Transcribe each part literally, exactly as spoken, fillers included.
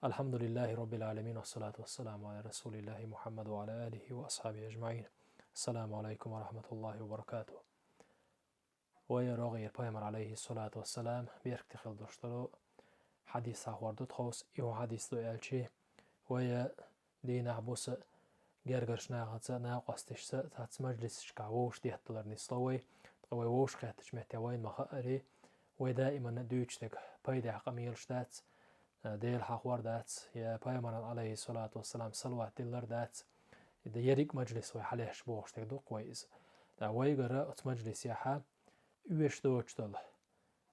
الحمد لله رب العالمين، والصلاة والسلام على رسول الله محمد وعلى آله وأصحابه أجمعين. السلام عليكم ورحمة الله وبركاته. Вай рогӀера пайхамар, алейхиссалату вассалам, беркате хила долуш долу хьадис хьахор ду тховса. И хьадис ду аьлчи, вай дийнахь, буса гергарчу нахаца, накъосташца цхьацца мажлисашкахь вовшах детталур нисло вай. Ткъа вай вовшах кхеттачу метте вайна ма хаари, вай даиманна дуьйцуш дерг пайдехь къамелаш дац, Дела хьахор дац, я пайхамаран, алейхиссалату вассалам, салават диллар дац. И да ерриг мажлис вай хьалаьцча бохуш дерг ду-кх вай иза. Ткъа вайгара оцу мажлисехь оьшуш доцуш долу,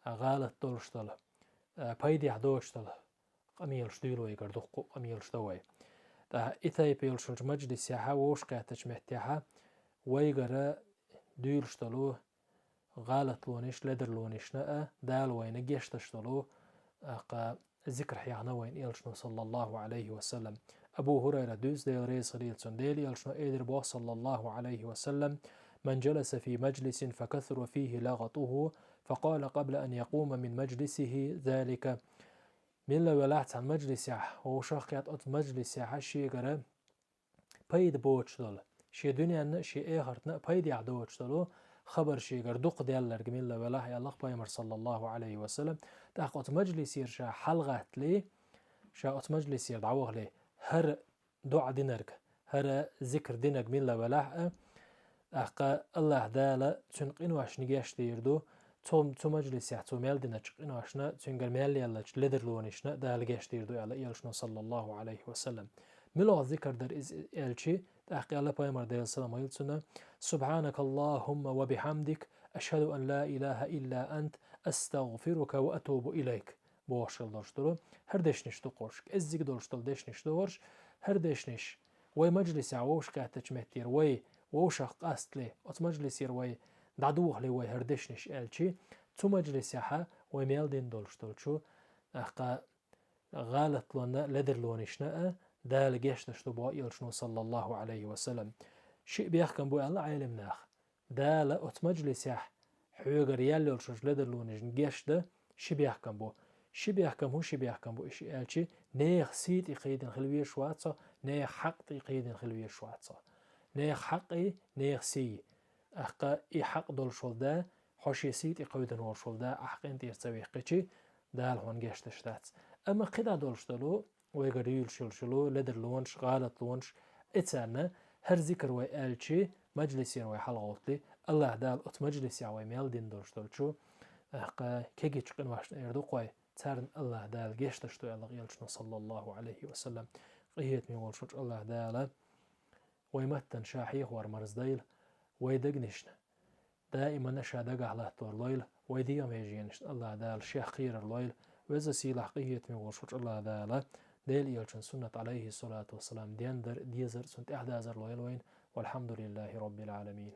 гӀалат долуш долу, пайдехь доцуш долу къамелаш дуьйла вайгара, дуккха къамелаш до вай. Ткъа и тайпа йолуш йолчу мажлисехь, вовшах кхеттачу меттехь вайгара дуьйлуш долу гӀалатлонаш, ледарлонашна а Дала вайна гечдеш долу, тӀаккха зикр хьехна вайна элчано, саллаллаху алейхи ва саллам. Абу Хурайра дуьйцу, Дела реза хилийла цунна, Дела элчано элира боху, саллаллаху алейхи ва саллам: «من جلس في مجلس فكثر فيه لغطه فقال قبل أن يقوم من مجلسه ذلك». Милла велахь цхьана мажлисехь, вовшах кхетта оцу мажлисехь шегара пайда боцуш долу, шен дуьненна а, шен эхартна а пайдехь доцуш долу хабар шегара дукха делларг милла велахь, аьлла-кх пайхамар, саллаллаху алейхи ва саллам. ТӀаккха оцу мажлисера ша хьалагӀаттале, ша оцу мажлисера дӀавахале, хӀара доӀа динарг, хӀара зикр динарг милла велахь а, тӀаккха Аллаха Дала цуьнан къиношна гечдийр ду, цу, цу мажлисехь цо мел диначу къиношна, цуьнгара мел леллачу ледарлонашна Дала гечдийр ду, аьлла элчано, саллаллаху алейхи ва саллам. Муьлха зикр дара иза аьлчи, тӀаккха аьлла пайхамар, Дела салам хуьлда цунна: «سبحانك اللهم وبحمدك، أشهد أن لا إله إلا أنت، أستغفرك وأتوب إليك», бохуш хила долуш дара. ХӀара дешнаш дукхуш, кӀеззиг долуш долу дешнаш духуш, хӀара дешнаш, вай мажлисехь вовшах кхеттачу меттера вай вовшах къастале, оцу мажлисера вай дӀадохале вай хӀара дешнаш аьлчи, цу мажлисехь вай мел дина долуш долчу, тӀаккха гӀалатлонна, ледарлонашна а Дала гечдеш ду боху элчано, саллаллаху алейхи ва саллам. Шиъ бехкам бу, аьлла Ӏелам наха. Дала оцу мажлисехь хьоьгара яьлла йолчу ледарлонашна гечдан ши бехкам бу. Ши бехкам хӀун ши бехкам бу иша аьлчи, нехан сий тӀе кхийдина хила везаш вац хьо, нехан хьакъ тӀе кхийдина хила везаш вац хьо. Нехан хьакъ и, нехан сий. ТӀаккха и хьакъ долуш волу да, хьо шен сий тӀе кхийдина волуш волу да ахь къинтӀера ца вихкичи, Дала хьуна гечдеш дац. Амма кхидӀа долуш долу, вайгара юьйлуш йолуш йолу ледарлонаш, гӀалатлонаш, и царна хӀара зикр вай аьлчи, мажлисера вай хьалагӀовттале, Аллаха Дала оцу мажлисехь вай мел дина долуш долчу, тӀаккха кегийчу къиношна эр ду-кх вай, царна Аллаха Дала гечдеш ду, аьлла элчано, саллаллаху алейхи ва саллам. Къинхетаме волуш волчу Аллаха Дала вай маттана ша хьехор марздойла, вай дегнашна даимана ша дагахь латтор лойла, вай дегӀан вежаршна Аллаха Дала шех кхерар лойла, веза сийлахь къинхетаме волуш волчу Аллаха Дала Дела элчан суннат, алейхиссалату вассалам, дендар, дезар, цунна тӀаьхьадазар лойла вайна. Валхьамдулиллахи роббил Ӏаламин.